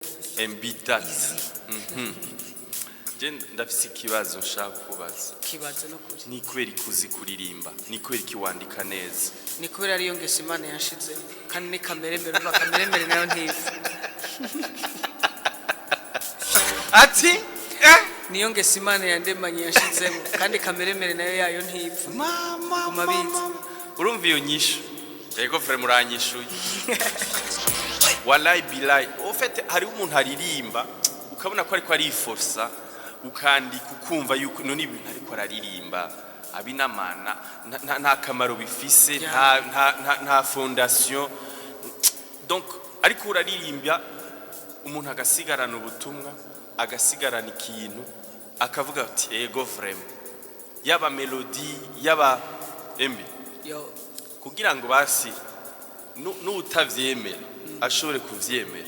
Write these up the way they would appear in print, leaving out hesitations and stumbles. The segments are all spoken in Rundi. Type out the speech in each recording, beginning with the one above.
MB Data. Je ndafise ikibazo nshaka kubaza. Kibazo no kuri. Ni kubera ikuzi kuririmba, ni kubera iki wandika neza? Ni kubera ariyo ngeso Imana yanshizemo, kandi ni kamere mbere. Urumva, kamere mbere nayo ntiva. Ati eh? Niyo ngeso Imana yandemanye, yanshizemo, kandi kamere mbere nayo yayo ntipfa. Mama. Guma biza. Mama. Urumva iyo nyishu? Yego, frère, muranyishuye, wallahi billahi. Au fait, hariho umuntu aririmba ukabona ko ariko ariforsa, ukandika ukumva yuko none ibintu ariko araririmba abinamana nta kamaro bifise, nta fondation. Donc ariko uraririmba, umuntu agasigarana ubutumwa, agasigarana ikintu, akavuga ati: "Ego, vraiment." Yaba melody, yaba MB. Yo. Kugira ngo basi n'utavyemera ashobore kuvyemera,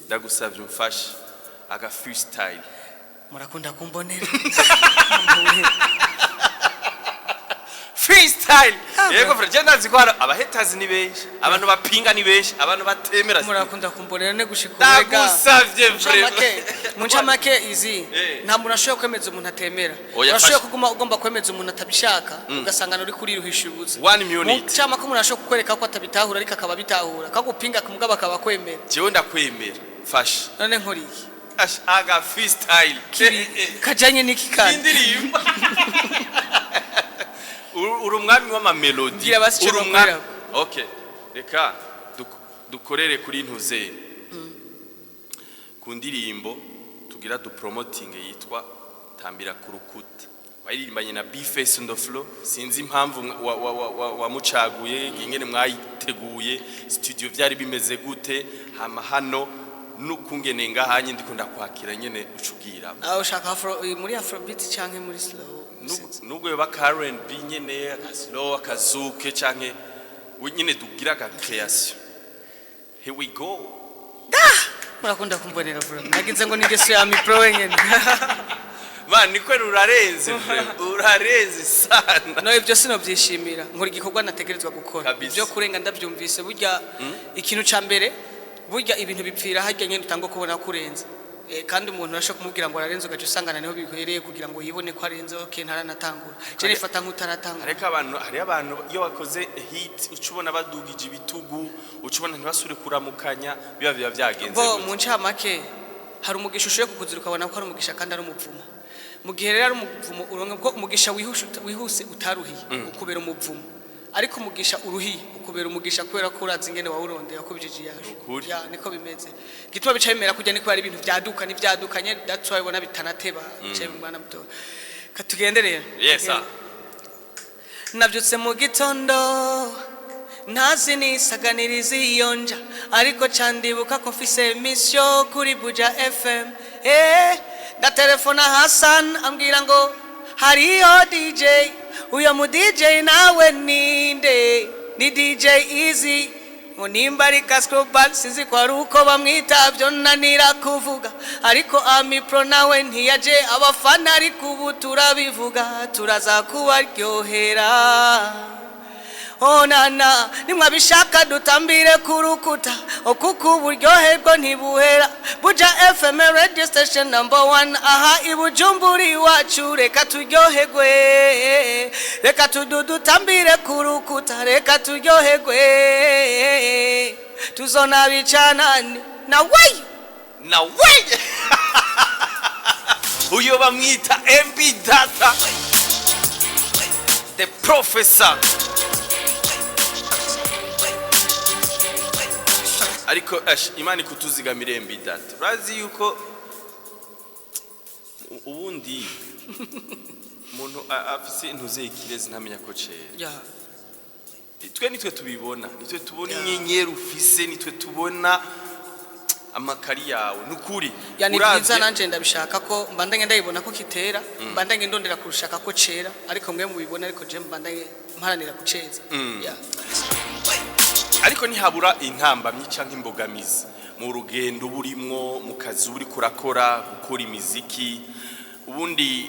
ndagusavye umfashe aga freestyle. Murakunda kumbonera. Freestyle. Yego frère, je ndazi ko hari abahetazi ni benshi, abantu bapinga ni benshi, abantu batemera. Murakunda kumbonera ne gushika urega. Ndagusavye vraiment. Mu ncamake izi, nta muntu ashobora kwemeza umuntu atemera. Oya, Urashoboye fasha. kuguma ugomba kwemeza umuntu atabishaka, ugasanga uri kuriruhisha ubusa. One minute. Mu ncamake, umuntu ashobora kukwereka ko atabitahura, ariko akaba abitahura, akagupinga mugabo akaba akwemera. Jewe ndakwemera, fasha. None nkora iki? Aga freestyle. Kajanye n'iki kandi? Indirimbo. Uri umwami w'amamelodi. Mbwira basi ico Uri umwami. nokorera. Okay, reka dukorere kuri ntuzeri ku ndirimbo tugira dupromoting yitwa "Tambira ku rukuta", wayiririmbanye na B-Face on the floor. Sinzi impamvu wamucaguye, ingene mwayiteguye, studio byari bimeze gute, hama hano nukungene ngahanye ndiko ndakwakira nyene ucugira. Aho ushaka afro, muri afrobeat canke muri slow? Nubwo yoba ka R&B nyene, aka slow, akazuke, canke we nyene dugira aga creation. Here we go. Murakunda kumbonera bro, nagize ngo ni ingeso ya mipro wenyene. Man, niko urarenze vraiment, urarenze sana. No, ibyo sinobyishimira. Nkora igikorwa nategerezwa gukora. Kabisa. Ibyo kurenga ndabyumvise. Burya ikintu ca mbere, burya ibintu bipfira harya nyene utanga kubona ko urenze. Kandi umuntu arashobora kumubwira ngo ararenze, ugaca usangana niho bihereye kugira ngo yibone ko arenze. Okay, ntaranatangura, je nifata nk'utaratangura. Ariko abantu, hariho abantu iyo bakoze hit uca ubona badugije ibitugu, uca ubona ntibasubire kuramukanya, biba byagenze Bo gute? mu ncamake, hari umugisha ushoboye kukuzira, ukabona ko ari umugisha kandi ari umuvumo. Mu gihe rero ari umuvumo, uronka ko umugisha wihuse utaruhiye ukubera umuvumo, ariko umugisha uruhiye ukubera umugisha, kubera ko urazi ingene wawurondeye, wakubijije yaje. Ukuri. Ya, niko bimeze. Gituma bica bimera kujya niko ari ibintu byaduka n'ibyadukanye. That's why ubona bitanateba, bicaye mu mwana muto. Katugende rero. Yes sir. Nabyutse mu gitondo ntazi nisaganiriza iyo nja, ariko candibuka ko mfise mission kuri Buja FM. Ndatelefona Hassan, ambwira ngo hariyo DJ. Uyo mu DJ nawe ninde? Ni DJ Easy, ngo nimba ari Cascobal, sinzi ko ari uko bamwita, byo nanira kuvuga. Ariko Amipro nawe ntiyaje, abafana ariko ubu turabivuga, turaza kubaryohera. Onana nimwabishaka dutambire ku rukuta, kuko uburyohe bwo ntibuhera. Buja FM, radio station number one aha i Bujumbura iwacu. Reka turyoherwe, reka tududutambire ku rukuta, reka turyoherwe, tuzona bicanani na wey. Na we uyo bamwita MB Data the Professor. Ariko ash, Imana ikutuzigamire, MB Data. Urazi yuko ubundi umuntu afise intuze ikirezi ntamenya ko cera. Twe nitwe tubibona, nitwe tubona inyenyeri ufise, nitwe tubona amakari yawe, nukuri. Ya, ni byiza, nanje ndabishaka ko mbandanye ndayibona ko kitera, mbandanye ndondera kurushaka ko cera. Ariko mwe mubibona, ariko je mbandanye mparanira kuceza. Ya. Ariko ntihabura intambamyi canke imbogamizi mu rugendo uba urimwo, mu kazi uba uriko urakora, gukora imiziki. Ubundi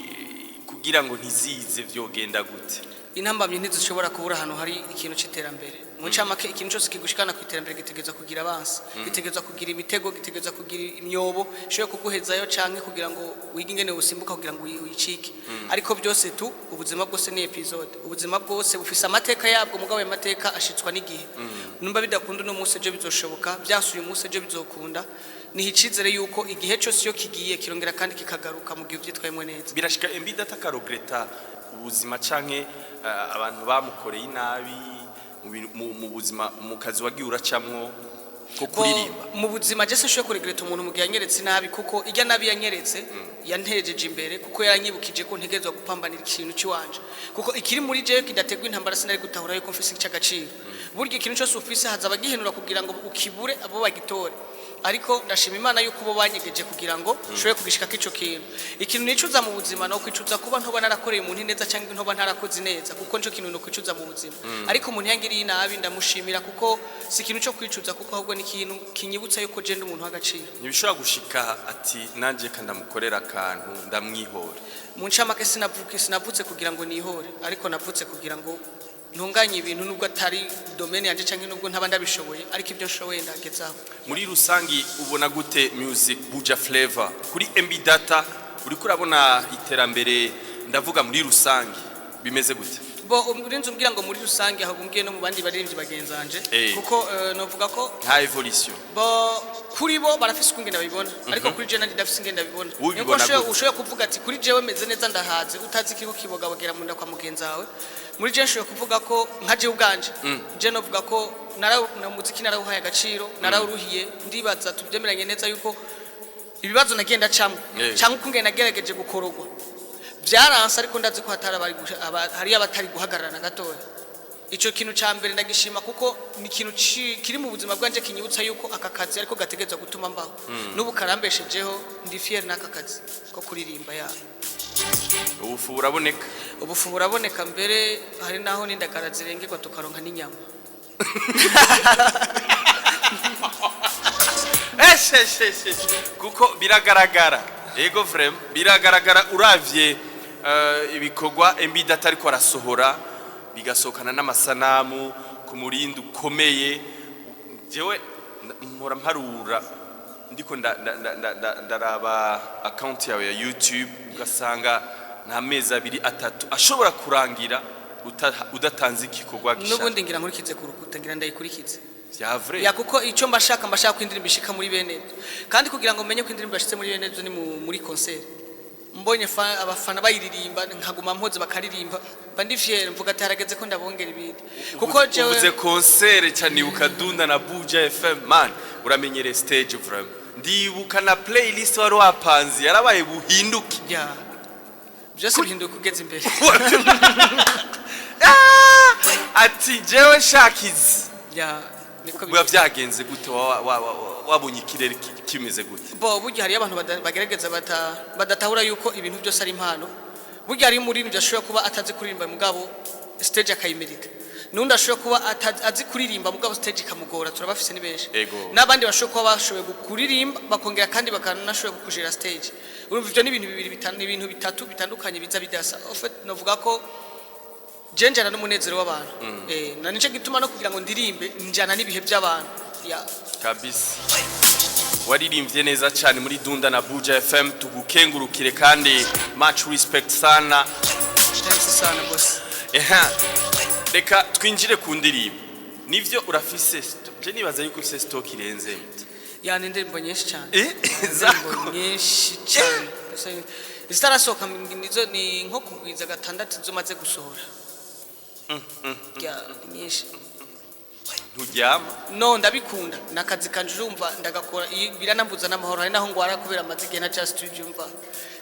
kugira ngo ntizize vyogenda gute? Intambamyi ntizishobora kubura ahantu hari ikintu c'iterambere. Mu ncamake, ikintu cyose kigushikana ku iterambere gitegerezwa kugira abansi, gitegerezwa kugira imitego, gitegerezwa kugira imyobo ishobora kuguhezayo, canke kugira ngo wige ingene usimbuka kugira ngo uyicike. Ariko byose tu, ubuzima bwose ni épisode, ubuzima bwose bufise amateka yabwo, mugabo ayo mateka ashitswa n'igihe. Numba bidakunda uno munsi, ejo bizoshoboka. Byanse uyu munsi, ejo bizokunda. Niho icizere yuko igihe cyose iyo kigiye kirongera kandi kikagaruka mu gihe uvyitwayemwo neza. Birashika MB Data akaregretta ubuzima canke abantu bamukoreye inabi mu buzima, mu kazi wagiye uracamwo ko kuririmba? Mu buzima je sinshobora kuregretta umuntu mu gihe yanyeretse nabi, kuko irya nabi yanyeretse yantejeje imbere, kuko yaranyibukije ko ntegerezwa gupambanira ikintu ciwanje, kuko ikiri muri jewe kidategwa intambara sinari gutahura yuko mfise icy'agaciro. Burya ikintu cyose ufise haza abagihenura kugira ngo ukibure, abo bagitore. Ariko ndashima Imana yuko bo banyegeje kugira ngo nshobore kugishikako ico kintu. Ikintu nicuza mu buzima no kwicuza kuba ntoba narakoreye umuntu neza cyangwa ntoba ntarakoze neza, kuko nico kintu no kwicuza mu buzima. Ariko umuntu yangiriye nabi ndamushimira, kuko si ikintu cyo kwicuza, kuko ahubwo ni ikintu kinyibutsa yuko je ndi umuntu w'agaciro. Ntibishobora gushika ati nanjye ka ndamukorera akantu, ndamwihora? Mu ncamake, sinavutse kugira ngo nihore, ariko navutse kugira ngo ntunganye ibintu, nubwo atari domaine yanje canke nubwo ntaba ndabishoboye, ariko ibyo nshoboye ndagezaho. Muri rusangi ubona gute music Buja Flavor kuri MB Data? Uriko urabona iterambere, ndavuga muri rusangi, bimeze gute? Bo urinze umbwira ngo muri rusange, ahubwo umbwiye no mu bandi baririmbyi bagenzanje, kuko novuga ko nta évolution. Bo kuri bo barafise ukungene babibona, ariko kuri je nanje ndafise ingene ndabibona. Ubibona Niko gute? ushoboye kuvuga ati kuri jewe meze neza, ndahaze, utazi kiriko kibogabogera mu nda kwa mugenzi wawe. Muri je nshoboye kuvuga ko nka jewe ubwanje, je novuga ko na muziki narawuhaye agaciro, narawuruhiye. Ndibaza tubyemeranye neza yuko ibibazo nagenda camwe cyangwa ukungene nagerageje gukorogwa byaranse, ariko ndazi ko hatari abari hari abatari guhagarara na gatoya. Ico kintu ca mbere ndagishima, kuko ni ikintu kiri mu buzima bwanje kinyibutsa yuko aka kazi ariko gategerezwa gutuma mbaho. N'ubu karambeshejeho, ndi fier n'aka kazi ko kuririmba ya. Ubufu buraboneka. Ubufu buraboneka, mbere hari naho n'indagara zirengerwa tukaronka n'inyama. Eshe, kuko biragaragara, ego, vraiment biragaragara uravye ibikorwa MB Data ariko arasohora, bigasohokana n'amasanamu ku murindi ukomeye. Jewe mpora mparura, ndiko ndaraba account yawe ya YouTube, ugasanga nta mezi abiri atatu ashobora kurangira udatanze igikorwa gishasha. N'ubundi ngira nkurikize ku rukuta, ngira ndayikurikize. Vya vrai. Ya, kuko icyo mbashaka ko indirimbo ishika muri bene byo, kandi kugira ngo menye ko indirimbo yashitse muri bene byo ni muri concert, mbonye abafana bayiririmba, nkaguma mpoze bakaririmba, mba ndi fier, mvuga ati harageze ko ndabongera ibindi, kuko jewe Uvuze concert cyane, ibuka Dunda na Buja FM. Man, uramenyereye stage vraiment. Ndibuka na playlist wari wapanze yarabaye buhinduke. Ya, byose bihinduka ugeze imbere. Ati jewe shakizi. Ya, niko. Biba byagenze gute? Wabonye ikirere kimeze gute? Bo burya hariyo abantu bagerageza badatahura yuko ibintu byose ari impano. Burya hariyo umuririmbyi ashobora kuba atazi kuririmba, mugabo stage akayimerita, n'undi ashobora kuba azi kuririmba, mugabo stage ikamugora. Turabafise ni benshi. N'abandi bashobora kuba bashoboye kuririmba, bakongera kandi bakanashoboye kukujera stage. Urumva ivyo ni ibintu bibiri bitanu, ni ibintu bitatu bitandukanye biza bidasa. En fait, novuga ko je njana n'umunezero w'abantu, na nico gituma no kugira ngo ndirimbe njana n'ibihe by'abantu, ya. Kabisa, waririmbye neza cyane muri Dunda na Buja FM. Tugukengurukire kandi much respect sana. Thanks sana, boss. Eha, reka twinjire ku ndirimbo. Nivyo, urafise je nibaza yuko ufise stock irenze. Ya, ni indirimbo nyinshi cyane. Indirimbo Zako. nyinshi cyane zitarasohoka, nizo ni nko kugwiza gatandatu zo maze gusohora. Ya, ni nyinshi. Nturyama? No, ndabikunda, ni akazi kanje, urumva ndagakora. Biranambuza n'amahoro. Hari naho ngwara kubera amaze igihe nta studio, mva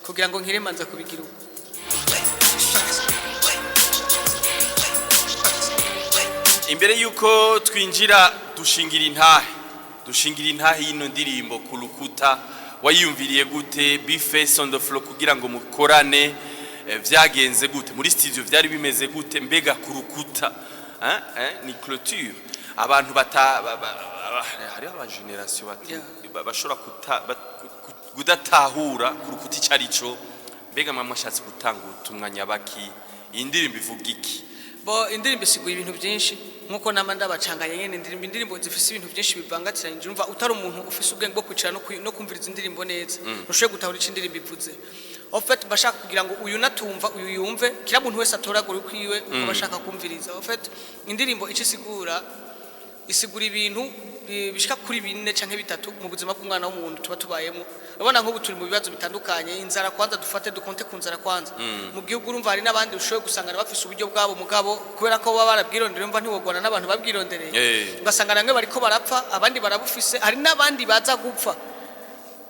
kugira ngo nkire manza kubigira uko. Imbere yuko twinjira, dushingira intahe, y'ino ndirimbo ku rukuta. Wayiyumviriye gute? B-Face on the floor, kugira ngo mukorane, vyagenze gute muri studio? Vyari bimeze gute? Mbega ku rukuta, hein, hein, ni clôture abantu bata hariho aba génération bashobora kudatahura ku rukuta ico arico. Mbega mwa mwashatse gutanga ubutumwa nyabaki? Iyi ndirimbo ivuga iki? Bo, indirimbo isiguye ibintu byinshi, nkuko nama ndabacanganye nyene. Indirimbo zifise ibintu byinshi bivangatiranyije. Urumva, utari umuntu ufise ubwenge bwo kwicara no kumviriza indirimbo neza, ntushoboye gutahura ico indirimbo ivuze. En fait, bashaka kugira ngo uyu natumva uyu yumve, kila muntu wese atoragura ukwiwe uko bashaka kumviriza. En fait, indirimbo ico isigura, isigura ibintu bishika kuri bine canke bitatu mu buzima bw'umwana w'umuntu tuba tubayemo. Urabona, nk'ubu turi mu bibazo bitandukanye. Inzara kwanza, dufate dukonte ku nzara kwanza mu gihugu. Urumva, hari n'abandi ushoboye gusanga bafise uburyo bwabo, mugabo kubera ko baba barabwirondereye, umva, ntiwogwana n'abantu babwirondereye. Ugasanga namwe bariko barapfa, abandi barabufise. Hari n'abandi baza gupfa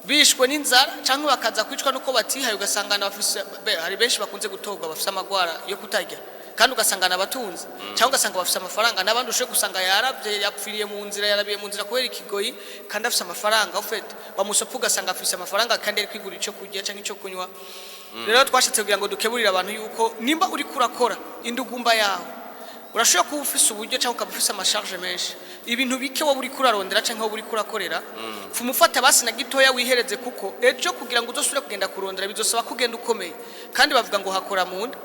bishwe n'inzara cyangwa bakaza kwicwa nuko batihaye. Ugasanga bafise hari benshi bakunze gutorwa bafise amagwara yo kutarya, kandi ugasanga abatunzi, cyangwa ugasanga bafise amafaranga. N'abandi ushoboye gusanga yaravye, yapfiriye mu nzira, yarabiye mu nzira kubera ikigoyi, kandi afise amafaranga. Ufite bamusopfa, ugasanga afise amafaranga kandi ari kwigura icyo kurya cyangwa icyo kunywa. Rero twashatse kugira ngo dukeburire abantu yuko nimba uriko urakora indugumba yawe, urashobora kuba ufise uburyo cyangwa ukaba ufise ama charges menshi, ibintu bike wowe uriko urarondera cyangwa wowe uriko urakorera, fuma ufata basi na gitoya wihereze, kuko ejo kugira ngo uzosubire kugenda kurondera bizosaba ko ugenda ukomeye. Kandi bavuga ngo hakora mu nda.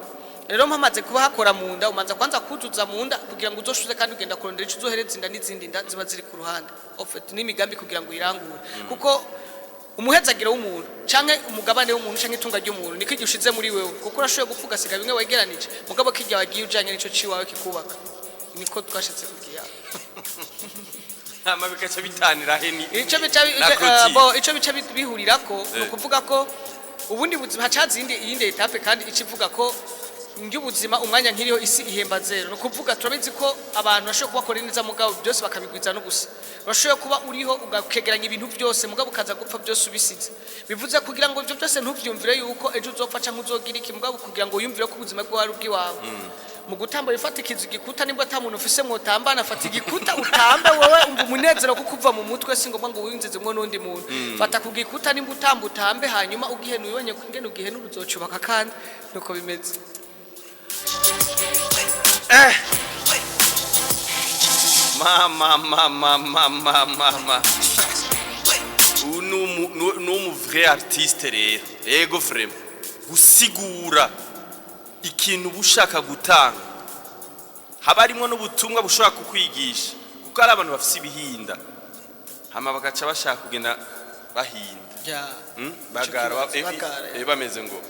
Rero mpamaze kuba hakora mu nda, umanza kwanza kuzuza mu nda kugira ngo uzoshuze kandi ugenda kurondera ico uzohereza inda n'izindi nda ziba ziri ku ruhande. En fait, n'imigambi kugira ngo uyirangure, kuko umuhezagiro w'umuntu canke umugabane w'umuntu canke itunga ry'umuntu niko igihe ushize muri wewe, kuko urashoboye gupfa ugasiga bimwe wegeranije, mugabo kirya wagiye ujanye nico ciwawe kikubaka. Niko twashatse kugira. Hama bikaca bitanira he ni Ico bica na clôture? Bo, ico bica bihurirako ni ukuvuga ko ubundi buzima hacaza iyindi étape, kandi ikivuga ko ubuzima umwanya nkiriho isi ihemba zero. Ni ukuvuga, turabizi ko abantu bashobora kubakora neza, mugabo byose bakabigwiza n'ubusa. Urashoboye kuba uriho ugakegeranya ibintu byose, mugabo ukaza gupfa byose ubisize. Bivuze kugira ngo ibyo byose ntuvyumvire yuko ejo uzopfa canke uzogira iki, mugabo kugira ngo wiyumvire ko ubuzima bwawe ari ubw'iwawe. Mu gutamba wifata ikizu igikuta, nimba ata muntu ufise mwotambana, fata igikuta utambe wowe, umva umunezero kuko uva mu mutwe. Si ngombwa ngo winzizemwo n'undi muntu. Fata ku gikuta, nimba utamba utambe, hanyuma ugihena ubonye ko ingene ugihenura uzocubaka, kandi nuko bimeze. Eh. Mama, mama, mama, mama, uyu ni umu vrai artiste rero. Ego, vraiment, gusigura ikintu uba ushaka gutanga haba harimo n'ubutumwa bushobora kukwigisha, kuko hari abantu bafise ibihinda, hama bagaca bashaka kugenda bahinda. Bagara Bagara. Bameze ngo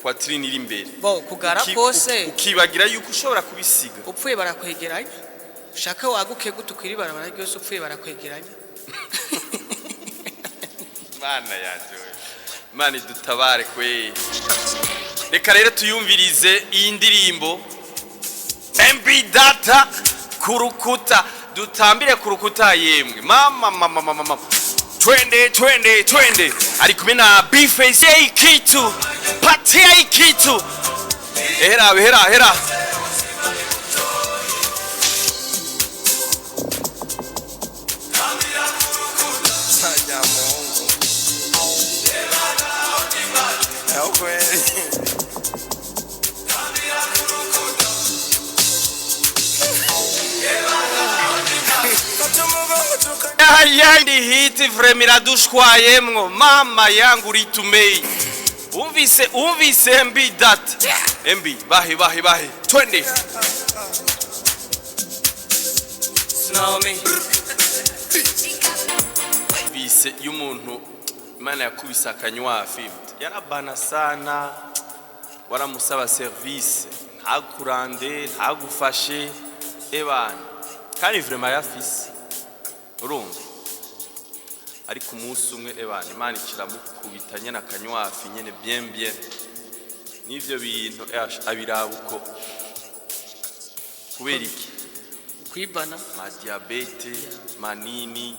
poitrine iri imbere. Bo, kugara kose Ukibagira yuko ushobora kubisiga. Upfuye barakwegeranya. Ushaka waguke gute ukwira ibarabara ryose, upfuye barakwegeranya. Mana yanje we, Imana idutabare kwe. Reka rero tuyumvirize iyi ndirimbo, MB Data, ku rukuta. Dutambire ku rukuta yemwe. Mama, mama, mama, mama, twende, twende, twende. Ari kumwe na B-Face. Hii kitu, patia hii kitu. Hera, hera, hera. Ya Mungu. Ya ukweli. Ayandi hit vraiment iradushwayemwo. Mama yangu, uritumei. Umvise, umvise MB Data. MB, bahe, bahe, bahe, twende. Naomi. Umvise, iyo umuntu Imana yakubise akanywafi, yarabana sana, waramusaba service ntakurande, ntagufashe ebana, kandi vraiment yafise, urumva. Ariko umunsi umwe ebana Imana ikiramukubita nyene akanywafi nyene bien bien, n'ivyo bintu abiraba uko. Kubera iki? Kwibana. Ma diabète manini,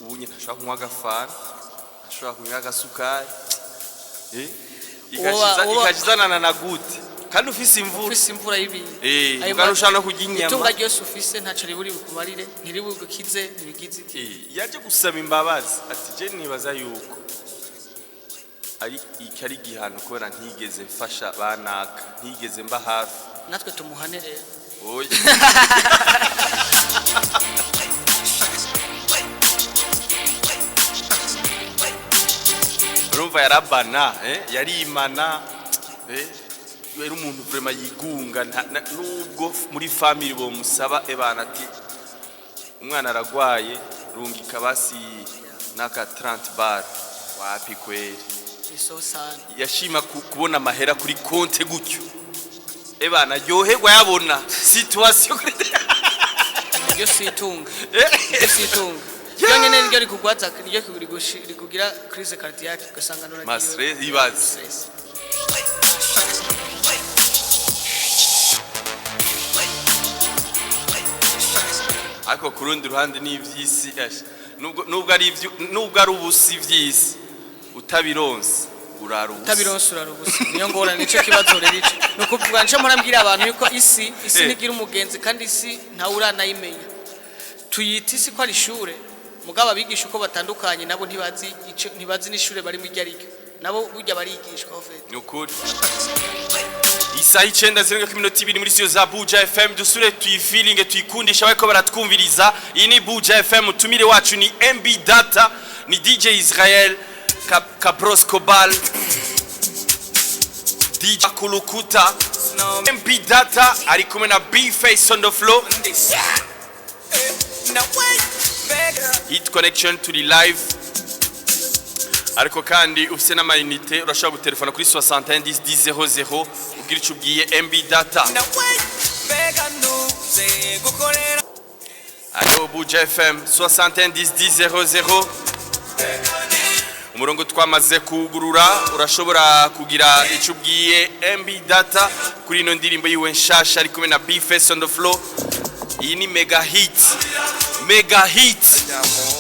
Ubu nyine ntashobora kunywa agafanta, ntashobora kunywa agasukari. Ikashizanana na gute kandi ufise imvura? Ufise imvura y'ibintu. Ayo Kandi ushobora no kurya inyama. Itunga ryose ufise ntaco riburi bukumarire, ntiribugukize, ntibigize iki. Yaje gusaba imbabazi ati: "Je nibaza yuko ari iki ari igihano kubera ntigeze mfasha banaka, ntigeze mba hafi." Natwe tumuhane rero. Oya. Urumva yarabana, yarimana. Yari umuntu vraiment yigunga, nubwo muri family bomusaba ebana ati umwana aragwaye, rungika basi naka 30 bar, wapi kweri. Ni so sana. Yashima kubona amahera kuri konte gutyo, ebana aryoherwa yabona situation kuri Iryo si itunga, iryo si itunga ryonyene, niryo rikugwaza, niryo rikugira crise cardiaque, ugasanga nuragiye. Ma stress, ibaze. Stress. Ariko ku rundi ruhande n'ivy'isi, nubwo ari ubusi vy'isi, utabironse urara ubusa. Utabironse urara ubusa, niyo ngorane, nico kibazo rero. Ico ni ukuvuga, nico mpora mbwira abantu yuko isi ntigira umugenzi, kandi isi ntawe uranayimenya. Tuyita isi ko ari ishure, mugabo abigisha uko batandukanye nabo ntibazi ico, ntibazi n'ishure barimo iryo ariryo. Nabo burya barigishwa en fait. Ni ukuri. Isaha 9:02 muri studio za Buja FM. Dusure tuyifilinge, tuyikundisha bariko baratwumviriza. Iyi ni Buja FM, utumire wacu ni MB Data, ni DJ Israel Cabros Cobal, DJ Kulukuta. MB Data ari kumwe na B Face on the floor. Hit Connection, turi live, ariko kandi ufise n'amayinite urashobora gutelefona kuri 61 10 10 00 ubwira ico ubwiye MB Data. Allo Buja FM, 61 10 10 00, umurongo twamaze kugurura, urashobora kugira icyo ubwiye MB Data kuri ino ndirimbo yiwe nshasha ari kumwe na B Face on the floor. Iyi ni mega hit, mega hit. Nyamungu.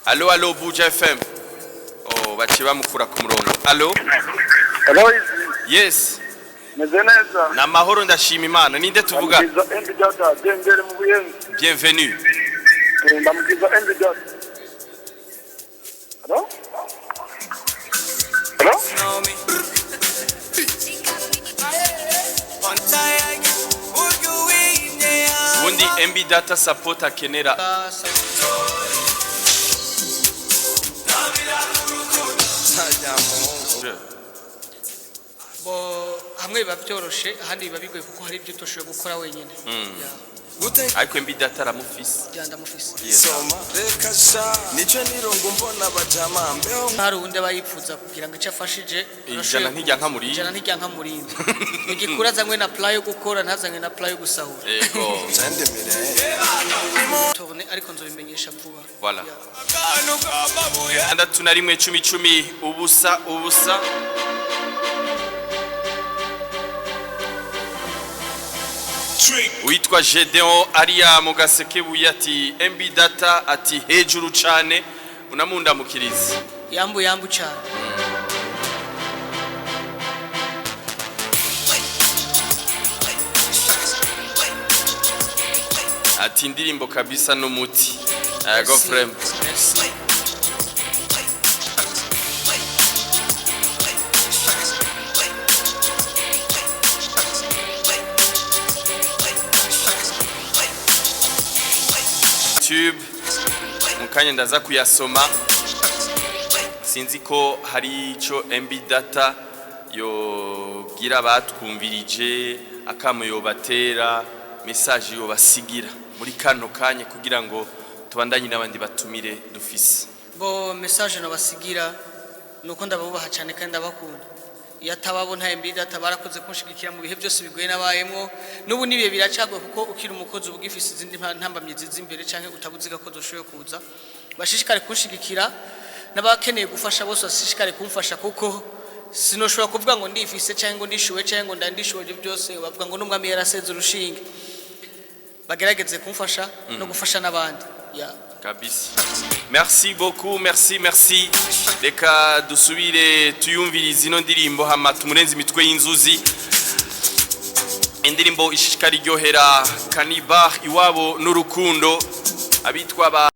Allo, allo Buja FM. Oh, baciye bamukura ku murongo. Allo. Hello, Yes. meze neza. Na mahoro, ndashima Imana. Ninde tuvuga? Ndamukiza MB Data, dendere mu Buyenzi. Bienvenue. Ndamukiza MB Data. Hello? Hello? Ubundi MB Data support akenera. Nyamungu. Bo hamwe biba byoroshe, ahandi biba bigoye, kuko hari ibyo utoshoboye gukora wenyine. Yeah. Gute? Ariko MB Data aramufise. Yeah, ndamufise. Soma reka sha nico nirongo mbona abajama mbeho. Hari uwundi aba yipfuza kugira ngo icyo afashije. Ijana ntirya nka murindi. Ijana ntirya nka murindi. Igikura azanywe na plan yo gukora, ntazanywe na plan yo gusahura. Yego. Cendemire. Tourne, ariko nzobimenyesha vuba. Voilà. Yeah. 61 10 10 0 0. Witwa Gedeon ariya mu Gasekebuye ati MB Data ati hejuru cane, unamundamukiriza. Yambu yambu cyane. Ati indirimbo kabisa n'umuti. Yego. Merci. Frem. Merci. Tube mu kanya ndaza kuyasoma. Sinzi ko hari ico MB Data yogira abatwumvirije, akamo yobatera, message yobasigira muri kano kanya kugira ngo tubandanye n'abandi batumire dufise. Bo message nabasigira nuko ndababubaha cyane kandi ndabakunda. Iyo atababo nta MB Data. Barakoze kunshigikira mu bihe byose bigoye nabayemwo. N'ubu n'ibihe biracagwa, kuko ukiri umukozi uba ugifise izindi ntambamyi ziza imbere canke utabuziga ko zoshoboye kuza. Bashishikare kunshigikira, n'abakeneye gufasha bose bashishikare kumfasha, kuko sinoshobora kuvuga ngo ndifise canke ngo ndishuwe canke ngo ndandishuwe. Ibyo byose bavuga ngo n'umwami yaraseze urushinge. Bagerageze kumfasha no gufasha n'abandi, yeah. Kabisa, merci beaucoup, merci, merci. Reka dusubire tuyumvirize ino ndirimbo, hama tumurenze imitwe y'inzuzi. Indirimbo ishishikara iryohera, Kanibar, iwabo n'urukundo, abitwa ba